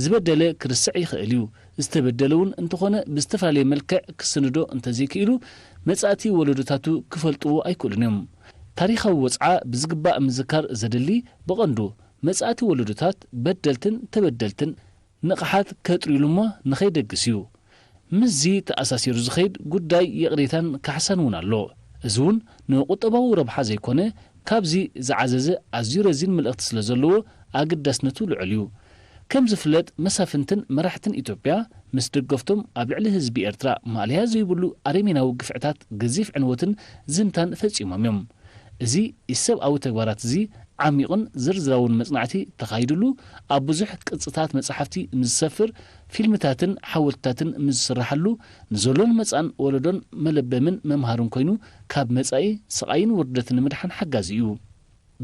ዝበደለ ክርስዕ ይኽእል እዩ። ዝተበደለ እውን እንተኾነ ብዝተፈላለየ መልክዕ ክስንዶ እንተዘይክኢሉ መጻእቲ ወለዶታቱ ክፈልጥዎ ኣይክእሉን እዮም። ታሪኻዊ ወጽዓ ብዝግባእ ምዝካር ዘድሊ ብቐንዱ መጻእቲ ወለዶታት በደልትን ተበደልትን ንቕሓት ከጥርዩሉ እሞ ንኸይደግስ እዩ። ምስዚ ተኣሳሲሩ ዝኸይድ ጉዳይ ይቕሬታን ካሕሳን እውን ኣሎ። እዚ እውን ንቁጠባዊ ረብሓ ዘይኮነ ካብዚ ዝዓዘዘ ኣዝዩ ረዚን መልእኽቲ ስለ ዘለዎ ኣገዳስነቱ ልዑል እዩ። ከም ዝፍለጥ መሳፍንትን መራሕትን ኢትዮጵያ ምስ ደገፍቶም ኣብ ልዕሊ ህዝቢ ኤርትራ ማእለያ ዘይብሉ ኣረሜናዊ ግፍዕታት ገዚፍ ዕንወትን ዝምታን ፈጺሞም እዮም። እዚ ኢሰብኣዊ ተግባራት እዚ ዓሚቑን ዝርዝራውን መጽናዕቲ ተኻይድሉ ኣብ ብዙሕ ቅጽታት መጻሕፍቲ ምስ ዝሰፍር ፊልምታትን ሓወልትታትን ምስ ዝስርሓሉ ንዘሎን መጻእን ወለዶን መለበምን መምሃርን ኮይኑ ካብ መጻኢ ስቓይን ውርደትን ንምድሓን ሓጋዚ እዩ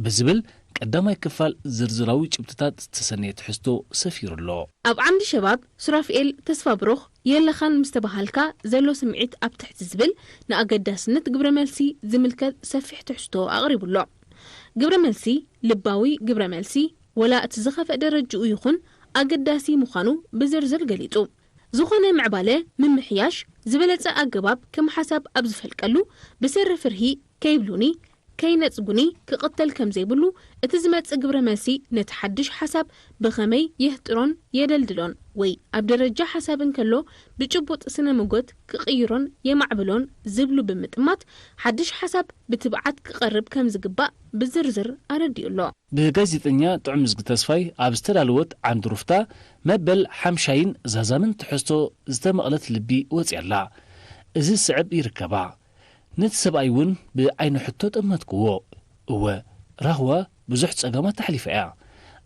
ብዝብል ቀዳማይ ክፋል ዝርዝራዊ ጭብጥታት ዝተሰነየ ትሕዝቶ ሰፊሩ ኣሎ። ኣብ ዓምዲ ሸባብ ሱራፍኤል ተስፋብሩኽ የለኻን ምስ ተባሃልካ ዘሎ ስምዒት ኣብ ትሕቲ ዝብል ንኣገዳስነት ግብረ መልሲ ዝምልከት ሰፊሕ ትሕዝቶ ኣቕሪቡ ኣሎ። ግብረ መልሲ ልባዊ ግብረ መልሲ ወላ እቲ ዝኸፍአ ደረጅኡ ይኹን ኣገዳሲ ምዃኑ ብዝርዝር ገሊጹ። ዝኾነ ምዕባለ ምምሕያሽ ዝበለጸ ኣገባብ ከም ሓሳብ ኣብ ዝፈልቀሉ ብሰሪ ፍርሂ ከይብሉኒ ከይነጽጉኒ ክቕተል ከም ዘይብሉ እቲ ዝመጽእ ግብረ መልሲ ነቲ ሓድሽ ሓሳብ ብኸመይ የህጥሮን የደልድሎን ወይ ኣብ ደረጃ ሓሳብ እንከሎ ብጭቡጥ ስነ ምጎት ክቕይሮን የማዕብሎን ዝብሉ ብምጥማት ሓድሽ ሓሳብ ብትብዓት ክቐርብ ከም ዝግባእ ብዝርዝር ኣረዲኡ ኣሎ። ብጋዜጠኛ ጥዑም እዝጊ ተስፋይ ኣብ ዝተዳለወት ዓንዲ ሩፍታ መበል ሓምሻይን ዛዛምን ትሕዝቶ ዝተመቕለት ልቢ ወፂኣላ። እዚ ዝስዕብ ይርከባ። ነቲ ሰብኣይ እውን ብዓይኒ ሕቶ ጠመትክዎ። እወ፣ ራህዋ ብዙሕ ጸገማት ኣሕሊፋ እያ።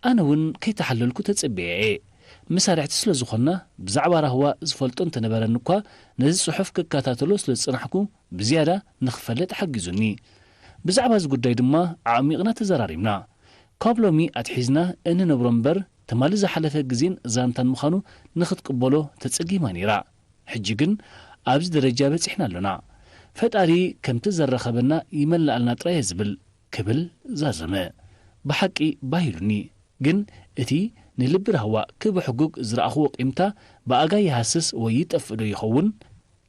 ኣነ እውን ከይተሓለልኩ ተጸቢያ እየ። መሳርሕቲ ስለ ዝኾንና ብዛዕባ ራህዋ ዝፈልጦ እንተነበረኒ እኳ ነዚ ጽሑፍ ክከታተሎ ስለ ዝጸናሕኩ ብዝያዳ ንኽፈልጥ ሓጊዙኒ። ብዛዕባ እዚ ጉዳይ ድማ ኣዕሚቕና ተዘራሪብና። ካብ ሎሚ ኣትሒዝና እንነብሮ እምበር ትማሊ ዝሓለፈ ግዜን ዛንታን ምዃኑ ንኽትቅበሎ ተጸጊማ ነይራ። ሕጂ ግን ኣብዚ ደረጃ በጺሕና ኣሎና። ፈጣሪ ከምቲ ዘራኸበና ይመልኣልና ጥራይ እየ ዝብል ክብል ዛዘመ። ብሓቂ ባህ ኢሉኒ። ግን እቲ ንልቢ ራህዋ ክብሕጉግ ዝረኣኽዎ ቂምታ ብኣጋ ይሃስስ ወይ ይጠፍእ ዶ ይኸውን?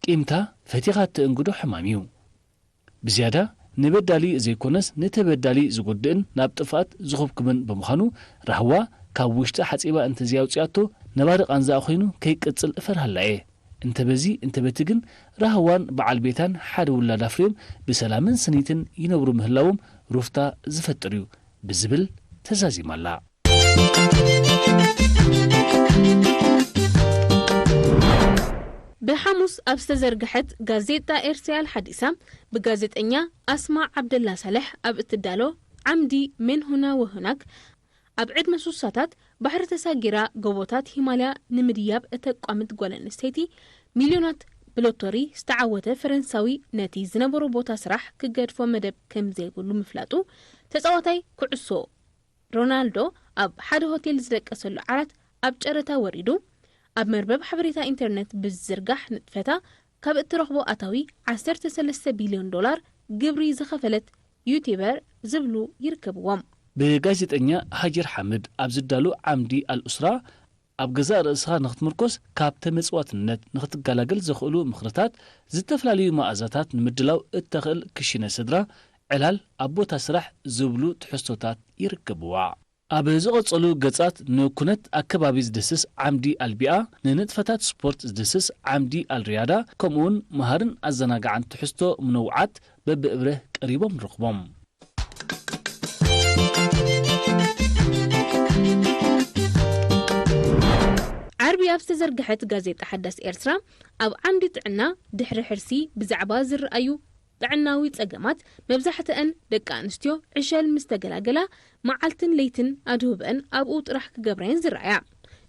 ቂምታ ፈቲኻ እተእንግዶ ሕማም እዩ። ብዝያዳ ንበዳሊ ዘይኮነስ ንተበዳሊ ዝጎድእን ናብ ጥፍኣት ዝኹብኩብን ብምዃኑ ራህዋ ካብ ውሽጣ ሓጺባ እንተዘይኣውጺኣቶ ነባሪ ቃንዛኣ ኮይኑ ከይቅጽል እፈርሃላ እየ። እንተ በዚ እንተ በቲ ግን ራህዋን በዓል ቤታን ሓደ ውላድ ኣፍርዮም ብሰላምን ስኒትን ይነብሩ ምህላዎም ሩፍታ ዝፈጥር እዩ ብዝብል ተዛዚማላ። ብሓሙስ ኣብ ዝተዘርግሐት ጋዜጣ ኤርትሪያል ሓዲሳ ብጋዜጠኛ ኣስማ ዓብደላ ሳልሕ ኣብ እትዳሎ ዓምዲ ሜን ሁና ወሁናክ ኣብ ዕድመ ሱሳታት ባሕሪ ተሳጊራ ጎቦታት ሂማልያ ንምድያብ እተቋምት ጓል ኣንስተይቲ ሚልዮናት ብሎቶሪ ዝተዓወተ ፈረንሳዊ ነቲ ዝነበሮ ቦታ ስራሕ ክገድፎ መደብ ከም ዘይብሉ ምፍላጡ ተጻዋታይ ኩዕሶ ሮናልዶ ኣብ ሓደ ሆቴል ዝደቀሰሉ ዓራት ኣብ ጨረታ ወሪዱ ኣብ መርበብ ሓበሬታ ኢንተርነት ብዝዝርጋሕ ንጥፈታ ካብ እትረኽቦ ኣታዊ ዓሰርተ ሰለስተ ቢልዮን ዶላር ግብሪ ዝኸፈለት ዩቲበር ዝብሉ ይርከብዎም። ብጋዜጠኛ ሃጀር ሓምድ ኣብ ዝዳሎ ዓምዲ ኣልኡስራ ኣብ ገዛእ ርእስኻ ንኽትምርኮስ ካብ ተመጽዋትነት ንኽትገላገል ዘኽእሉ ምኽርታት ዝተፈላለዩ መኣዛታት ንምድላው እተኽእል ክሽነ ስድራ ዕላል ኣብ ቦታ ስራሕ ዝብሉ ትሕዝቶታት ይርከብዋ። ኣብ ዝቐጸሉ ገጻት ንኩነት ኣከባቢ ዝድስስ ዓምዲ ኣልቢኣ፣ ንንጥፈታት ስፖርት ዝድስስ ዓምዲ ኣልሪያዳ፣ ከምኡውን መሃርን ኣዘናጋዕን ትሕዝቶ ምነውዓት በብእብረ ቀሪቦም ንረኽቦም። ዓርቢ ኣብ ዝተዘርግሐት ጋዜጣ ሓዳስ ኤርትራ ኣብ ዓምዲ ጥዕና ድሕሪ ሕርሲ ብዛዕባ ዝረኣዩ ጥዕናዊ ጸገማት መብዛሕትአን ደቂ ኣንስትዮ ዕሸል ምስ ተገላገላ መዓልትን ለይትን ኣድህቦኣን ኣብኡ ጥራሕ ክገብራየን ዝረኣያ።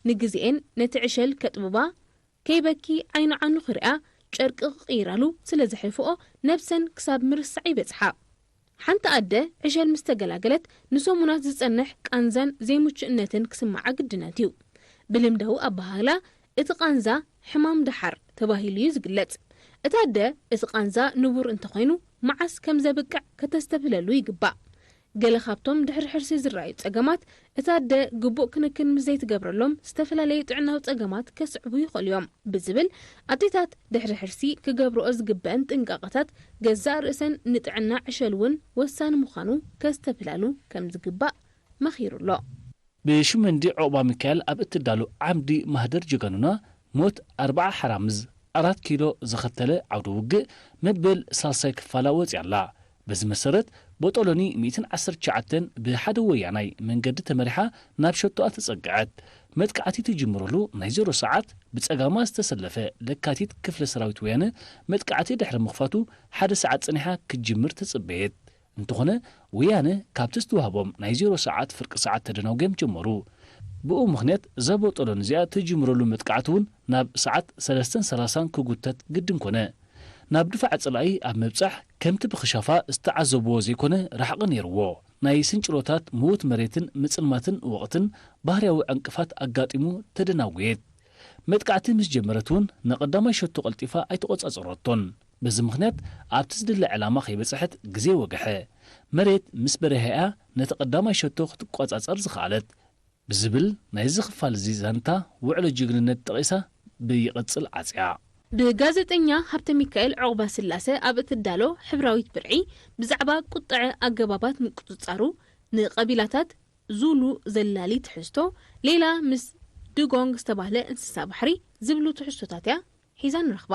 ንግዜኤን ነቲ ዕሸል ከጥብባ፣ ከይበኪ ዓይኑ ዓኑ ክሪኣ፣ ጨርቂ ክቕይራሉ ስለ ዘሕልፍኦ፣ ነብሰን ክሳብ ምርሳዕ ይበጽሓ። ሓንቲ ኣደ ዕሸል ምስ ተገላገለት፣ ንሰሙናት ዝጸንሕ ቃንዛን ዘይምቹእነትን ክስምዓ ግድነት እዩ። ብልምዳዊ ኣበሃህላ፣ እቲ ቃንዛ ሕማም ደሓር ተባሂሉ እዩ ዝግለጽ። እታ ኣደ እቲ ቃንዛ ንቡር እንተኾይኑ፣ መዓስ ከም ዘብቅዕ ከተስተብህለሉ ይግባእ። ገለ ካብቶም ድሕሪ ሕርሲ ዝረኣዩ ጸገማት፣ እታ ኣደ ግቡእ ክንክን ምስ ዘይትገብረሎም ዝተፈላለዩ ጥዕናዊ ጸገማት ከስዕቡ ይኽእሉ እዮም ብዝብል፣ ኣዴታት ድሕሪ ሕርሲ ክገብርኦ ዝግበአን ጥንቃቐታት ገዛእ ርእሰን ንጥዕና ዕሸል እውን ወሳኒ ምዃኑ ከስተብህላሉ ከም ዝግባእ መኺሩ ኣሎ። ብሽመንዲ ዑቕባ ሚካኤል ኣብ እትዳሎ ዓምዲ ማህደር ጀጋኑና ሞት ኣርብዓ ሓራምዝ ኣራት ኪሎ ዘኸተለ ዓውደ ውግእ መበል ሳልሳይ ክፋላ ወፂኣ ኣላ። በዚ መሰረት ቦጦሎኒ ሚእትን ዓሰርተ ትሽዓተን ብሓደ ወያናይ መንገዲ ተመሪሓ ናብ ሸቶኣ ተፀግዐት። መጥቃዕቲ ትጅምረሉ ናይ ዜሮ ሰዓት ብፀጋማ ዝተሰለፈ ለካቲት ክፍለ ሰራዊት ወያነ መጥቃዕቲ ድሕሪ ምኽፋቱ ሓደ ሰዓት ፀኒሓ ክትጅምር ተፅበየት። እንተኾነ ወያነ ካብቲ ዝተዋህቦም ናይ ዜሮ ሰዓት ፍርቂ ሰዓት ተደናጉዮም ጀመሩ። ብኡ ምኽንያት እዛ ቦጦሎኒ እዚኣ ትጅምረሉ መጥቃዕቲ እውን ናብ ሰዓት ሰለስተን ሰላሳን ክጉተት ግድን ኮነ። ናብ ድፋዕ ጽላኢ ኣብ ምብጻሕ ከምቲ ብኽሻፋ ዝተዓዘብዎ ዘይኮነ ራሕቒ ነይርዎ። ናይ ስንጭሮታት ምዉት መሬትን ምጽልማትን ወቕትን ባህርያዊ ዕንቅፋት ኣጋጢሙ ተደናጉየት። መጥቃዕቲ ምስ ጀመረት እውን ንቐዳማይ ሸቶ ቀልጢፋ ኣይተቖጻጸረቶን። በዚ ምኽንያት ኣብቲ ዝድለ ዕላማ ከይበጽሐት ግዜ ወግሐ። መሬት ምስ በርሀ እያ ነቲ ቀዳማይ ሸቶ ክትቆጻጸር ዝኸኣለት። ብዝብል ናይዚ ክፋል እዚ ዛንታ ውዕሎ ጅግንነት ጠቒሳ ብይቕጽል ዓጽያ። ብጋዜጠኛ ሃብተ ሚካኤል ዑቕባ ስላሰ ኣብ እትዳሎ ሕብራዊት ብርዒ ብዛዕባ ቁጥዐ ኣገባባት ምቁጽጻሩ ንቐቢላታት ዙሉ ዘላሊ ትሕዝቶ ሌላ ምስ ድጎንግ ዝተባህለ እንስሳ ባሕሪ ዝብሉ ትሕዝቶታት እያ ሒዛ ንረኽባ።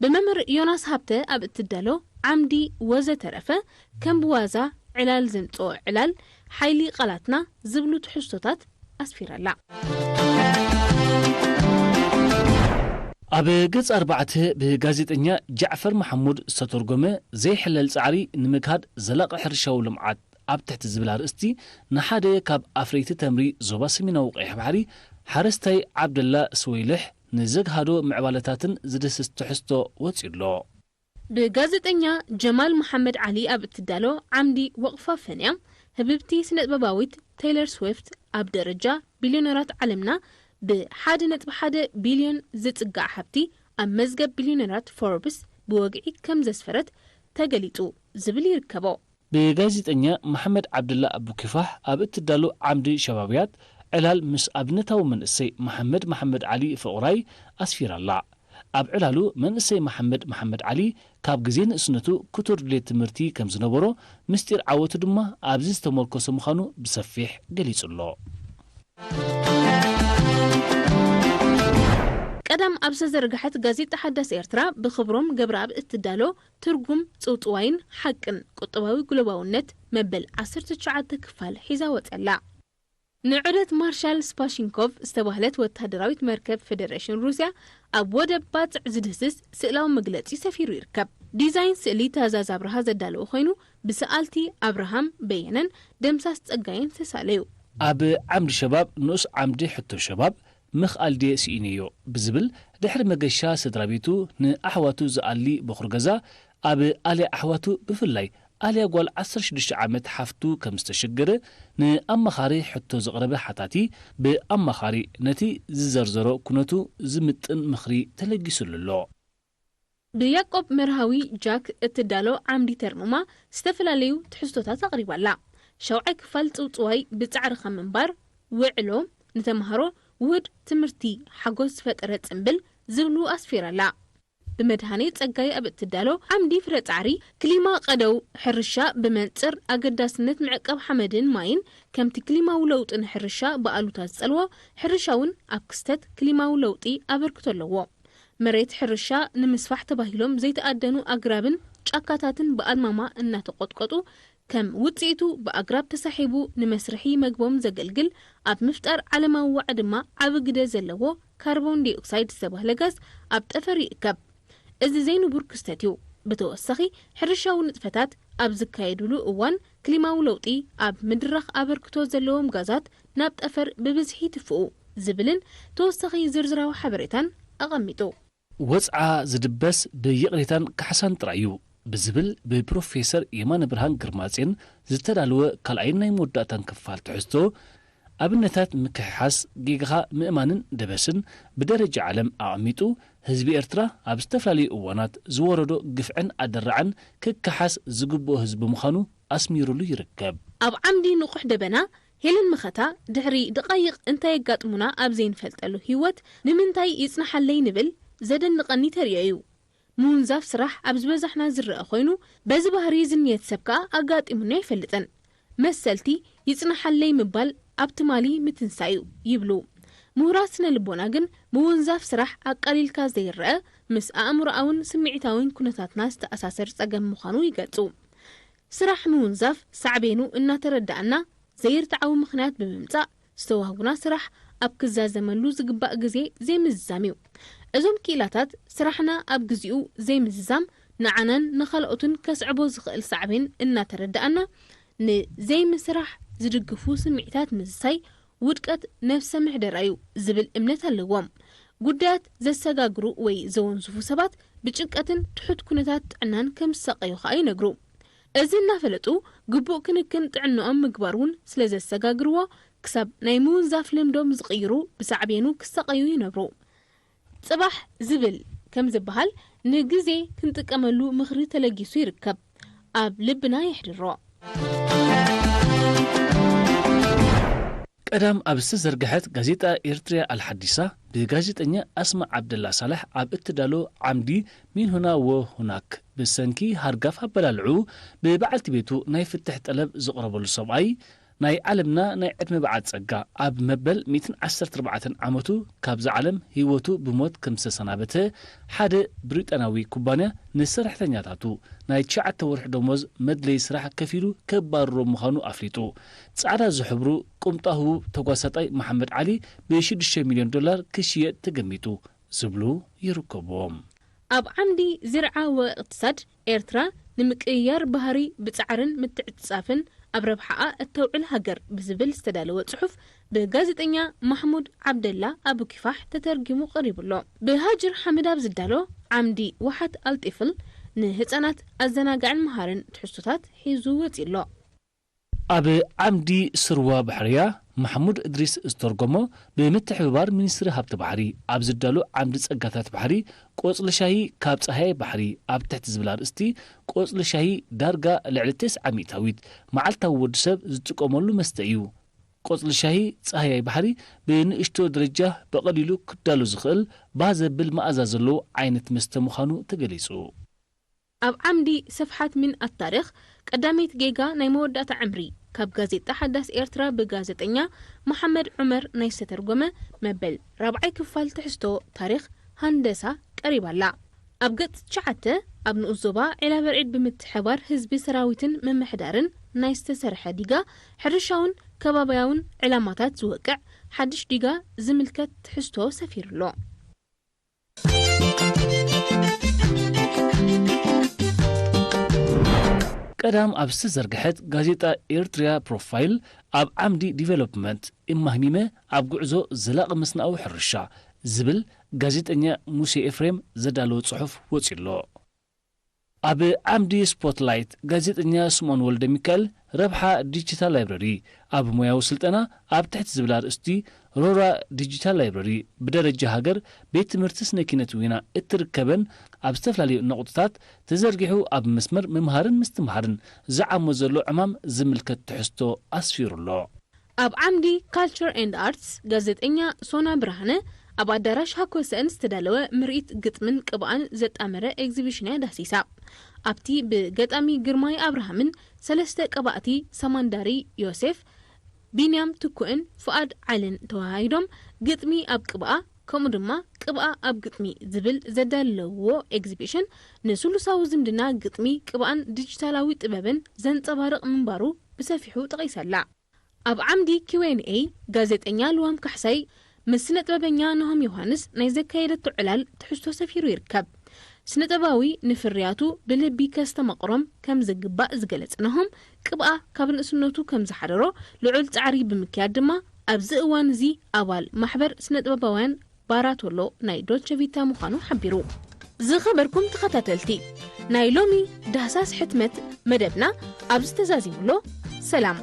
ብመምህር ዮናስ ሃብተ ኣብ እትዳሎ ዓምዲ ወዘተረፈ ከም ብዋዛ ዕላል ዘምጽኦ ዕላል ሓይሊ ቃላትና ዝብሉ ትሕዝቶታት ኣስፊራላ። ኣብ ገጽ ኣርባዕተ ብጋዜጠኛ ጃዕፈር መሓሙድ ዝተተርጎመ ዘይሕለል ጻዕሪ ንምግሃድ ዘላቒ ሕርሻዊ ልምዓት ኣብ ትሕቲ ዝብል ኣርእስቲ ንሓደ ካብ ኣፍረይቲ ተምሪ ዞባ ሰሜናዊ ቀይሕ ባሕሪ ሓረስታይ ዓብደላ ስወይልሕ ንዘግሃዶ ምዕባለታትን ዝድህስስ ትሕዝቶ ወጺኡ ኣሎ። ብጋዜጠኛ ጀማል መሓመድ ዓሊ ኣብ እትዳሎ ዓምዲ ወቕፋ ፈንያ ህብብቲ ስነጥበባዊት ቴይለር ስዊፍት ኣብ ደረጃ ቢልዮነራት ዓለምና ብሓደ ነጥቢ ሓደ ቢልዮን ዝጽጋዕ ሃብቲ ኣብ መዝገብ ቢልዮነራት ፎርብስ ብወግዒ ከም ዘስፈረት ተገሊጹ ዝብል ይርከቦ። ብጋዜጠኛ መሓመድ ዓብደላ ኣቡኪፋሕ ኣብ እትዳሎ ዓምዲ ሸባብያት ዕላል ምስ ኣብነታዊ መንእሰይ መሓመድ መሓመድ ዓሊ ፍቑራይ ኣስፊራላ። ኣብ ዕላሉ መንእሰይ መሓመድ መሓመድ ዓሊ ካብ ግዜ ንእስነቱ ክቱር ድሌት ትምህርቲ ከም ዝነበሮ፣ ምስጢር ዓወቱ ድማ ኣብዚ ዝተመርኮሰ ምዃኑ ብሰፊሕ ገሊጹ ኣሎ። ቀደም ኣብ ዝተዘርግሐት ጋዜጣ ሓዳስ ኤርትራ ብኽብሮም ገብረኣብ እትዳሎ ትርጉም ጽውጽዋይን ሓቅን ቁጠባዊ ግሎባውነት መበል ዓሰርተ ትሽዓተ ክፋል ሒዛ ወጸላ። ንዑደት ማርሻል ስፓሺንኮቭ ዝተባህለት ወተሃደራዊት መርከብ ፈደረሽን ሩስያ ኣብ ወደብ ባጽዕ ዝድህስስ ስእላዊ መግለጺ ሰፊሩ ይርከብ። ዲዛይን ስእሊ ትእዛዝ ኣብርሃ ዘዳለዎ ኮይኑ፣ ብሰኣልቲ ኣብርሃም በየነን ደምሳስ ጸጋይን ዝተሳለዩ። ኣብ ዓምዲ ሸባብ ንኡስ ዓምዲ ሕቶ ሸባብ ምኽኣል ድየ ስኢነዮ ብዝብል ድሕሪ መገሻ ስድራ ቤቱ ንኣሕዋቱ ዝኣሊ በኹር ገዛ ኣብ ኣልያ ኣሕዋቱ ብፍላይ ኣልያ ጓል ዓሰርተ ሽዱሽተ ዓመት ሓፍቱ ከም ዝተሸገረ ንኣማኻሪ ሕቶ ዘቕረበ ሓታቲ ብኣማኻሪ ነቲ ዝዘርዘሮ ኩነቱ ዝምጥን ምኽሪ ተለጊሱሉ ኣሎ። ብያቆብ መርሃዊ ጃክ እትዳሎ ዓምዲ ተርምማ ዝተፈላለዩ ትሕዝቶታት ኣቕሪባላ። ሻውዓይ ክፋል ጽውጽዋይ ብጻዕርኻ ምንባር ውዕሎ ንተምሃሮ ውሁድ ትምህርቲ ሓጎስ ዝፈጠረ ጽምብል ዝብሉ ኣስፊራላ። ብመድሃኔ ጸጋይ ኣብ እትዳሎ ዓምዲ ፍረ ጻዕሪ ክሊማ ቀደው ሕርሻ ብመንጽር ኣገዳስነት ምዕቃብ ሓመድን ማይን ከምቲ ክሊማዊ ለውጢ ንሕርሻ ብኣሉታ ዝጸልዎ ሕርሻ እውን ኣብ ክስተት ክሊማዊ ለውጢ ኣበርክቶ ኣለዎ። መሬት ሕርሻ ንምስፋሕ ተባሂሎም ዘይተኣደኑ ኣግራብን ጫካታትን ብኣልማማ እናተቆጥቀጡ ከም ውጽኢቱ ብኣግራብ ተሳሒቡ ንመስርሒ መግቦም ዘገልግል ኣብ ምፍጣር ዓለማዊ ዋዒ ድማ ዓቢ ግደ ዘለዎ ካርቦን ዲኦክሳይድ ዝተባህለ ጋዝ ኣብ ጠፈር ይእከብ። እዚ ዘይንቡር ክስተት እዩ። ብተወሳኺ ሕርሻዊ ንጥፈታት ኣብ ዝካየዱሉ እዋን ክሊማዊ ለውጢ ኣብ ምድራኽ ኣበርክቶ ዘለዎም ጋዛት ናብ ጠፈር ብብዝሒ ይትፍኡ። ዝብልን ተወሳኺ ዝርዝራዊ ሓበሬታን ኣቐሚጡ። ወጽዓ ዝድበስ ብይቕሬታን ካሕሳን ጥራይ እዩ ብዝብል ብፕሮፌሰር የማነ ብርሃን ግርማጼን ዝተዳለወ ካልኣይን ናይ መወዳእታን ክፋል ትሕዝቶ፣ ኣብነታት ምክሕሓስ፣ ጌጋኻ ምእማንን ደበስን ብደረጃ ዓለም ኣቐሚጡ፣ ህዝቢ ኤርትራ ኣብ ዝተፈላለዩ እዋናት ዝወረዶ ግፍዕን ኣደራዕን ክከሓስ ዝግብኦ ህዝቢ ምዃኑ ኣስሚሩሉ ይርከብ። ኣብ ዓምዲ ንቑሕ ደበና፣ ሄለን መኸታ፣ ድሕሪ ደቓይቕ እንታይ የጋጥሙና ኣብ ዘይንፈልጠሉ ህይወት ንምንታይ ይጽናሓለይ ንብል ዘደንቐኒ ተርእዮ እዩ። ምውንዛፍ ስራሕ ኣብ ዝበዛሕና ዝረኣ ኮይኑ፣ በዚ ባህሪ ዝንየት ሰብ ከኣ ኣጋጢሙኒ ኣይፈልጥን። መሰልቲ ይጽናሓለይ ምባል ኣብ ትማሊ ምትንሳእ እዩ ይብሉ። ምሁራት ስነ ልቦና ግን ምውንዛፍ ስራሕ ኣቃሊልካ ዘይረኣ፣ ምስ ኣእምሮኣውን ስምዒታውን ኩነታትና ዝተኣሳሰር ጸገም ምዃኑ ይገልጹ። ስራሕ ምውንዛፍ ሳዕቤኑ እናተረዳእና ዘይርትዓዊ ምኽንያት ብምምጻእ ዝተዋህቡና ስራሕ ኣብ ክዛዘመሉ ዝግባእ ግዜ ዘይምዝዛም እዩ። እዞም ክኢላታት ስራሕና ኣብ ግዚኡ ዘይምዝዛም ንዓናን ንኻልኦትን ከስዕቦ ዝኽእል ሳዕቤን እናተረዳእና ንዘይምስራሕ ዝድግፉ ስምዒታት ምዝሳይ ውድቀት ነብሰ ምሕደራ እዩ ዝብል እምነት ኣለዎም። ጉዳያት ዘሰጋግሩ ወይ ዘወንዝፉ ሰባት ብጭንቀትን ትሑት ኩነታት ጥዕናን ከም ዝሳቐዩ ከኣ ይነግሩ። እዚ እናፈለጡ ግቡእ ክንክን ጥዕንኦም ምግባር እውን ስለ ዘሰጋግርዎ ክሳብ ናይ ምውንዛፍ ልምዶም ዝቕይሩ ብሳዕቤኑ ክሳቐዩ ይነብሩ። ጽባሕ ዝብል ከም ዝበሃል ንግዜ ክንጥቀመሉ ምኽሪ ተለጊሱ ይርከብ። ኣብ ልብና የሕድሮ። ቀዳም ኣብ ዝተዘርግሐት ጋዜጣ ኤርትርያ ኣልሓዲሳ ብጋዜጠኛ ኣስማ ዓብደላ ሳልሕ ኣብ እትዳሎ ዓምዲ ሚን ሁና ወ ሁናክ ብሰንኪ ሃርጋፍ ኣበላልዑ ብበዓልቲ ቤቱ ናይ ፍትሕ ጠለብ ዝቕረበሉ ሰብኣይ ናይ ዓለምና ናይ ዕድመ በዓል ጸጋ ኣብ መበል ሚእትን ዓሰርተ ኣርባዕተን ዓመቱ ካብዛ ዓለም ህይወቱ ብሞት ከም ዝተሰናበተ ሓደ ብሪጣናዊ ኩባንያ ንሰራሕተኛታቱ ናይ ትሽዓተ ወርሒ ደሞዝ መድለይ ስራሕ ከፊሉ ከባርሮ ምዃኑ ኣፍሊጡ። ጻዕዳ ዝሕብሩ ቁምጣ ህቡብ ተጓሳጣይ መሓመድ ዓሊ ብሽዱሽተ ሚልዮን ዶላር ክሽየጥ ተገሚቱ ዝብሉ ይርከብዎም። ኣብ ዓምዲ ዝርዓ ወእቅትሳድ ኤርትራ ንምቅይያር ባህሪ ብጻዕርን ምትዕጽጻፍን ኣብ ረብሓኣ እተውዕል ሃገር ብዝብል ዝተዳለወ ጽሑፍ ብጋዜጠኛ ማሕሙድ ዓብደላ ኣቡ ኪፋሕ ተተርጊሙ ቀሪቡ ኣሎ። ብሃጅር ሓምድ ኣብ ዝዳሎ ዓምዲ ዋሓት ኣልጢፍል ንህጻናት ኣዘናጋዕን መሃርን ትሕዝቶታት ሒዙ ወጺኡ ኣሎ። ኣብ ዓምዲ ስርዋ ባሕርያ ማሕሙድ እድሪስ ዝተርጎሞ ብምትሕብባር ሚኒስትሪ ሃብቲ ባሕሪ ኣብ ዝዳሎ ዓምዲ ጸጋታት ባሕሪ ቆጽሊ ሻሂ ካብ ጸሃያይ ባሕሪ ኣብ ትሕቲ ዝብል ኣርእስቲ ቆጽሊ ሻሂ ዳርጋ ልዕሊ ተስዓ ሚእታዊት መዓልታዊ ወዲ ሰብ ዝጥቀመሉ መስተ እዩ። ቆጽሊ ሻሂ ጸሃያይ ባሕሪ ብንእሽቶ ደረጃ ብቐሊሉ ክዳሎ ዝኽእል ባህ ዘብል መኣዛ ዘለዎ ዓይነት መስተ ምዃኑ ተገሊጹ። ኣብ ዓምዲ ሰፍሓት ምን ኣታሪኽ ቀዳመይቲ ጌጋ ናይ መወዳእታ ዕምሪ ካብ ጋዜጣ ሓዳስ ኤርትራ ብጋዜጠኛ መሓመድ ዑመር ናይ ዝተተርጎመ መበል ራብዓይ ክፋል ትሕዝቶ ታሪኽ ሃንደሳ ቀሪባ ኣላ። ኣብ ገጽ ትሽዓተ ኣብ ንኡስ ዞባ ዒላ በርዒድ ብምትሕባር ህዝቢ ሰራዊትን ምምሕዳርን ናይ ዝተሰርሐ ዲጋ ሕርሻውን ከባብያውን ዕላማታት ዝወቅዕ ሓድሽ ዲጋ ዝምልከት ትሕዝቶ ሰፊሩ ኣሎ። ቀዳም ኣብ ዝተዘርግሐት ጋዜጣ ኤርትርያ ፕሮፋይል ኣብ ዓምዲ ዲቨሎፕመንት እማህሚመ ኣብ ጉዕዞ ዘላቒ መስናዊ ሕርሻ ዝብል ጋዜጠኛ ሙሴ ኤፍሬም ዘዳለዎ ጽሑፍ ወጺኡ ኣሎ። ኣብ ዓምዲ ስፖትላይት ጋዜጠኛ ስምኦን ወልደ ሚካኤል ረብሓ ዲጂታል ላይብረሪ ኣብ ሞያዊ ስልጠና ኣብ ትሕቲ ዝብል ኣርእስቲ ሮራ ዲጂታል ላይብረሪ ብደረጃ ሃገር ቤት ትምህርቲ ስነ ኪነት ዊና እትርከበን ኣብ ዝተፈላለዩ ነቑጥታት ተዘርጊሑ ኣብ መስመር ምምሃርን ምስትምሃርን ዝዓሞ ዘሎ ዕማም ዝምልከት ትሕዝቶ ኣስፊሩ ኣሎ። ኣብ ዓምዲ ካልቸር ኤንድ ኣርትስ ጋዜጠኛ ሶና ብርሃነ ኣብ ኣዳራሽ ሃኮሰእን ዝተዳለወ ምርኢት ግጥምን ቅብኣን ዘጣመረ ኤግዚቢሽን እያ ዳሲሳ። ኣብቲ ብገጣሚ ግርማይ ኣብርሃምን ሰለስተ ቀባእቲ ሳማንዳሪ ዮሴፍ፣ ቢንያም ትኩእን ፍኣድ ዓልን ተወሃሂዶም ግጥሚ ኣብ ቅብኣ ከምኡ ድማ ቅብኣ ኣብ ግጥሚ ዝብል ዘዳለውዎ ኤግዚቢሽን ንስሉሳዊ ዝምድና ግጥሚ ቅብኣን ዲጂታላዊ ጥበብን ዘንጸባርቕ ምንባሩ ብሰፊሑ ጠቒሰላ። ኣብ ዓምዲ ኪው ኤን ኤ ጋዜጠኛ ልዋም ካሕሳይ ምስ ስነ ጥበበኛ ናሆም ዮሃንስ ናይ ዘካየደቶ ዕላል ትሕዝቶ ሰፊሩ ይርከብ። ስነ ጥበባዊ ንፍርያቱ ብልቢ ከስተማቕሮም ከም ዝግባእ ዝገለጸ ናሆም ቅብኣ ካብ ንእስነቱ ከም ዝሓደሮ ልዑል ጻዕሪ ብምክያድ ድማ ኣብዚ እዋን እዚ ኣባል ማሕበር ስነጥበባውያን ባራቶሎ ናይ ዶልቸ ቪታ ምዃኑ ሓቢሩ። ዝኸበርኩም ተኸታተልቲ፣ ናይ ሎሚ ዳህሳስ ሕትመት መደብና ኣብዚ ተዛዚሙ ኣሎ። ሰላም።